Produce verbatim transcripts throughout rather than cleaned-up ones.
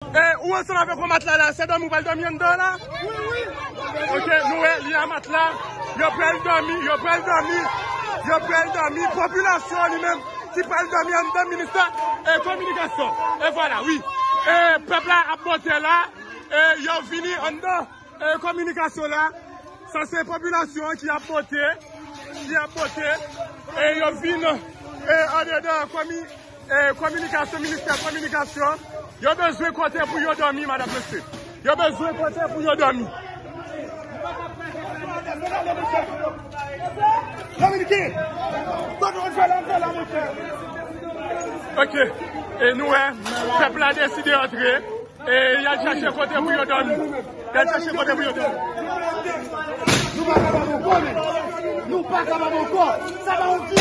E ou ansanm avèk yon matla la, se dòmi ou pral dòmi anndan la? Ok, nou wè, li a matla. Yo pral dòmi, yo pral dòmi. Yo pral dòmi. Popilasyon an li menm ki pral dòmi anndan ministè e kominikasyon. E vwala, wi. E pèp la ap monte la. E yo vini anndan e kominikasyon la. Sa se popilasyon an ki ap monte, ki ap monte. E yo vin e andedan komi, e kominikasyon, ministè kominikasyon. Yo bezwen kote pou yo dòmi, madanm, mesye. Yo bezwen kote pou yo dòmi. Dominique! Sa nou fè la, fè la, monchè. Ok. E nou wè, pèp la deside antre. E y al chache kote pou yo dòmi. Y al chache kote pou yo dòmi. Nou pa kapab ankò, men. Nou pa kapab ankò. Sa pa yon vi.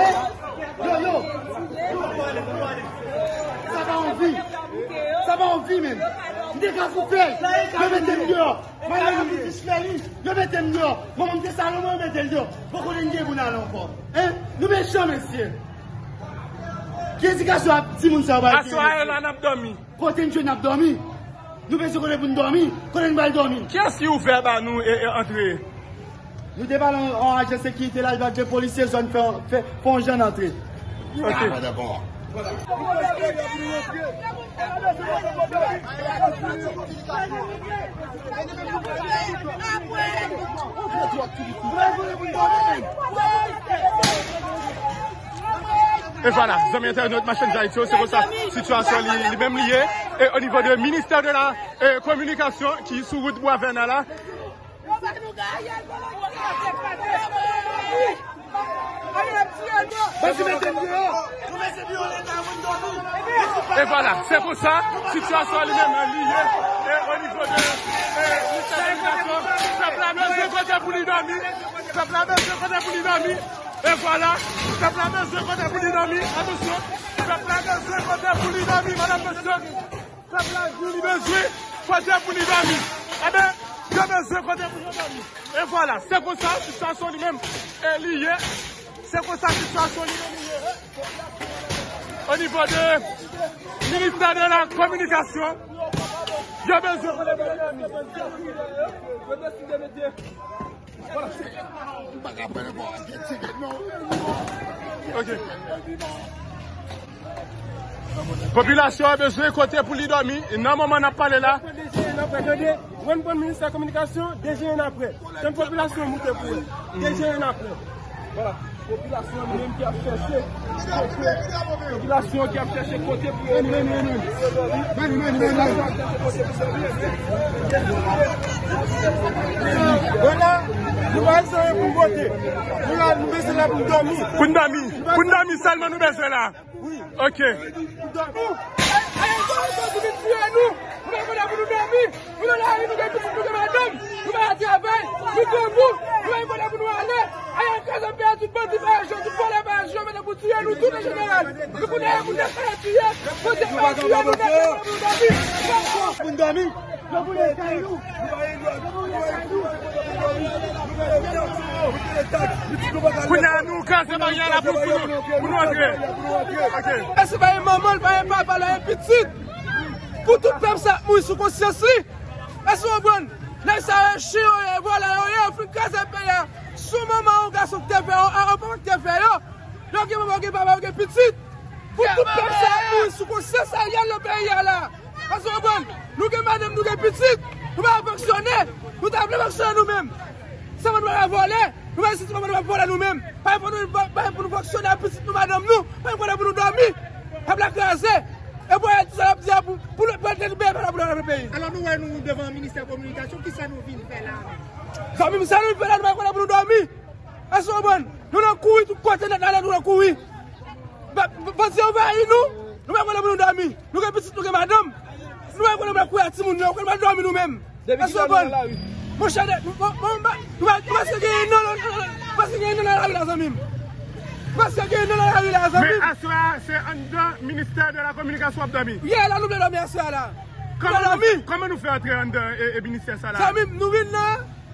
Eh? Yo, yo. Sa pa yon vi. Sa pa yon vi, men. M te ka koupe. Yo mete m deyò. Mwen menm, m te dispèli. Yo mete m deyò. Manman m te salon mwen, yo mete l deyò. Bon, kote n gen pou n ale ankò? Hein? Nou mechan, mesye. Ki edikasyon ap timoun sa yo bay? Aswè a la n ap dòmi. Kote n jwenn n ap dòmi? Nou bezwen kote pou n dòmi. Kote n pral dòmi? Kiyès ki ouvè ba nou e, e antre? Nou te pale an, an ajan sekirite la, l pa t gen polisye zòn fè, fè, fè yon jan n antre. Ok. E vwala, zanmi entènot Machann Ayiti yo, se konsa sitiyasyon li, li menm li ye. E o nivo de ministè de la, e, kominikasyon ki sou wout Bwa Vèna la. E vwala, se konsa sitiyasyon li menm li ye. E o nivo de, e, ministè de ledikasyon, pèp la bezwen kote pou li dòmi. Pèp la bezwen kote pou li dòmi. E vwala, pèp la bezwen kote pou li dòmi. Atansyon, pèp la bezwen kote pou li dòmi, madanm, mesye. Pèp la di li bezwen kote pou li dòmi. Enben, yo bezwen kote pou yo dòmi. E vwala, se konsa sitiyasyon li menm e li ye. Se konsa sitiyasyon li menm li ye. O nivo de ministè de la kominikasyon, yo bezwen kote pou yo dòmi. Ok. Popilasyon an bezwen kote pou li dòmi. Nan moman n ap pale la. DGN an prè, tande. Mwen pran ministè kominikasyon, DGN an prè. Tann popilasyon moute pou wè. DGN an prè. Vwala. Popilasyon an li menm ki ap chèche. Popilasyon ki ap chèche kote pou yo. Vwala, nou pa bezwen pou n vote. Nou la, nou bezwen la pou n dòmi. Pou n dòmi. Pou n dòmi sèlman nou bezwen la. Wi. Ok. Pou n dòmi. Ayè, ayè, ayè, ayè, pou vin tiye nou. Nou pa konn pou nou dòmi. Nou nan lari, nou gen pitit, nou gen madanm. Nou pa travay. Nou grangou. Nou pa konn pou nou ale. Ayè, kraze peyi a, tout bandi pa jwe, tout vòlè pa jwe, mete pou tiye nou tout an jeneral. Nou pou n ale pou n al tiye. Bandi pa tiye nou, nou pa konn pou nou dòmi. Pou n dòmi. Kounye a nou kraze baryè la pou, pou nou, pou nou antre. Ok. Èske pa gen manman l, pa gen papa l, pa gen pitit? Pou tout pèp sa ap mouri sou konsyans li. Èske w konprann? Nèg sa yo chen yo ye, vòlè yo ye, yo fin kraze peyi a. Si w manman yon gason ki te fè yo, a, a, papa ki te fè yo. Yo gen manman, yo gen papa, yo gen pitit. Pou tout pèp sa ap mouri sou konsyans Ariel nan peyi a la. Èske w konprann? Nou gen madanm, nou gen pitit. Nou pa fonksyone. Nou ta vle fonksyone nou menm. Sèlman nou pa ka vòlè. Nou pa isit sèlman nou pa vòlè nou menm. Pa pou nou, pa pou nou fonksyone ak pitit nou, madanm nou. Pa pou nou dòmi. Pèp la kraze. E pou tout sa y ap di a pou, pou nou, pou nou, pou nou, pou nou, pou nou peyi. Alò nou wè nou devan ministè kominikasyon, kisa nou vin fè la menm? Zanmi m, sa nou vin fè la, nou pa konnen pou nou dòmi. Èske w konprann? Nou nan kouri tout kote, nèt ale, nou nan kouri. Ba-, bandi anvayi nou, nou pa konnen pou nou dòmi. Nou gen pitit, nou gen madanm. Nou pa konnen pou nou kouri ak timoun yo, nou pa dòmi nou menm. Èske w konprann? Monchè, nou, nou, nou, nou, nou prèske gen yon an, nou prèske gen yon an nan lari la, zanmi m. Nou prèske gen yon an nan lari la, zanmi m. Men aswè a, se anndan ministè de la kominikasyon w ap dòmi? Ye, la nou vle dòmi aswè a la. Kòman nou fè, kòman nou fè antre anndan e, e ministè sa la? Zanmi m, nou vin la,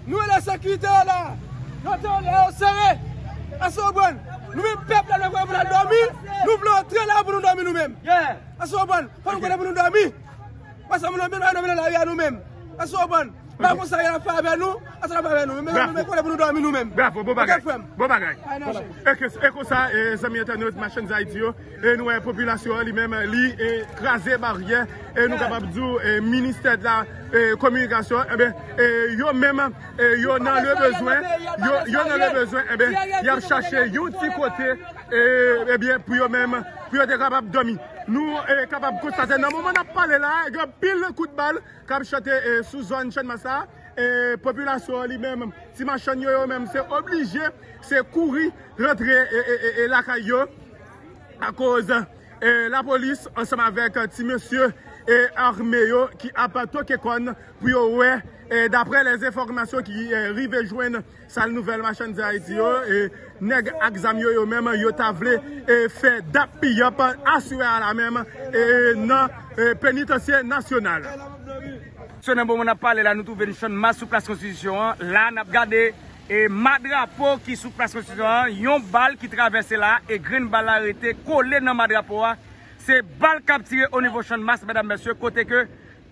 nou wè lè sekirite yo la. Yo te lè yo sere. Èske w konprann? Nou menm pèp la, nou pa vle dòmi. Nou vle antre la pou nou dòmi nou menm. Èske w konprann? Fò nou konnen pou nou dòmi. Ansanm nou menm, nou menm nan lari a nou menm. Èske w konprann? Pa konsa y ap fè avè nou, ansanm ap fè avè nou menm. Men nou menm kole pou nou dòmi nou menm. Bravo, bon bagay. Bon bagay. E konsa, e, zanmi entènot Machann Ayiti yo, e nou wè popilasyon an li menm, li, e, kraze baryè, e nou kapab di w, e, ministè de la, e, kominikasyon, enben, e, yo menm, e, yo nan le bezwen, yo, yo nan le bezwen, enben, y ap chache yon ti kote, e, ebyen, pou yo menm, pou yo te kapab dòmi. Nou, e, kapab konstate nan moman n ap pale la, gen pil kout bal k ap chante, e, sou zòn Channmas la, e, popilasyon an li menm, ti machann yo, yo menm, se oblije, se kouri rantre, e, e, e, e, lakay yo, akoz, e, lapolis ansanm avèk, e, ti mesye, e, ame yo ki ap toke kòn pou yo wè, e, daprè lèzenfòmasyon ki, e, rive jwenn sal nouvèl Machann Ayiti yo, e, nèg ak zam yo, yo menm, yo ta vle, e, fè dap piyap aswè a la menm, e, nan, e, penitansye nasyonal. So, nan moman n ap pale la, nou twouve n Channmas sou plas Konstitisyon an. La, n ap gade, e, madrapo ki sou plas Konstitisyon an, yon bal ki travèse la, e grenn bal la rete kole nan madrapo a. Se bal k ap tire o nivo Channmas, medam, mesye, kote ke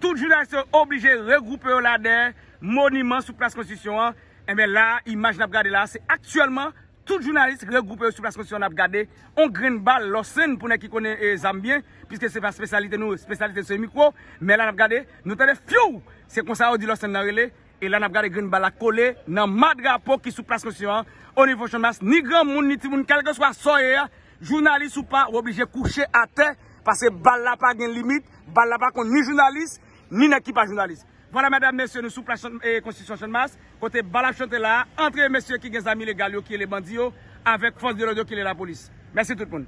tout jounalis yo oblije regwoupe yo la dèyè moniman sou plas Konstitisyon an. Enben la, imaj n ap gade la, se aktyèlman tout jounalis regwoupe yo sou plas Konstitisyon, n ap gade on grenn bal, lòsenn pou nèg ki konnen, e, zam byen, piske se pa espesyalite nou, espesyalite se mikwo, men la n ap gade, nou tande fyou! Se konsa yo di lòsenn nan rele, e la n ap gade grenn bal la kole nan madrapo ki sou plas Konstitisyon an, o nivo Channmas, ni granmoun, ni timoun, kèlkeswa sa w ye a, jounalis ou pa, w oblije kouche atè, paske bal la pa gen limit, bal la pa konn ni jounalis, ni nèg ki pa jounalis. Vwala, medam, mesye, nou sou plas Chan-, e, Konstitisyon Channmas, kote bal ap chante la, ant mesye ki gen zam ilegal yo, ki rele bandi yo, avèk fòs de lòd yo, ki rele lapolis. Mèsi tout moun.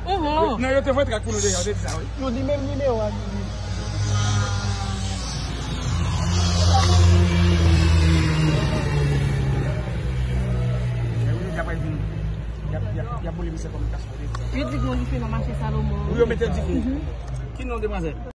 Oho. Non, yo te voye trak pou nou deja, yo te di sa, wi. Yo di menm nimewo a toujou. Men wi, yo di apre vin. Y ap, y ap, y ap boule misye kòm kason, yo te di sa. Yo di gen yon dife nan mache Salomon. Wi, yo mete dife. Mhm. Ki non demwazèl?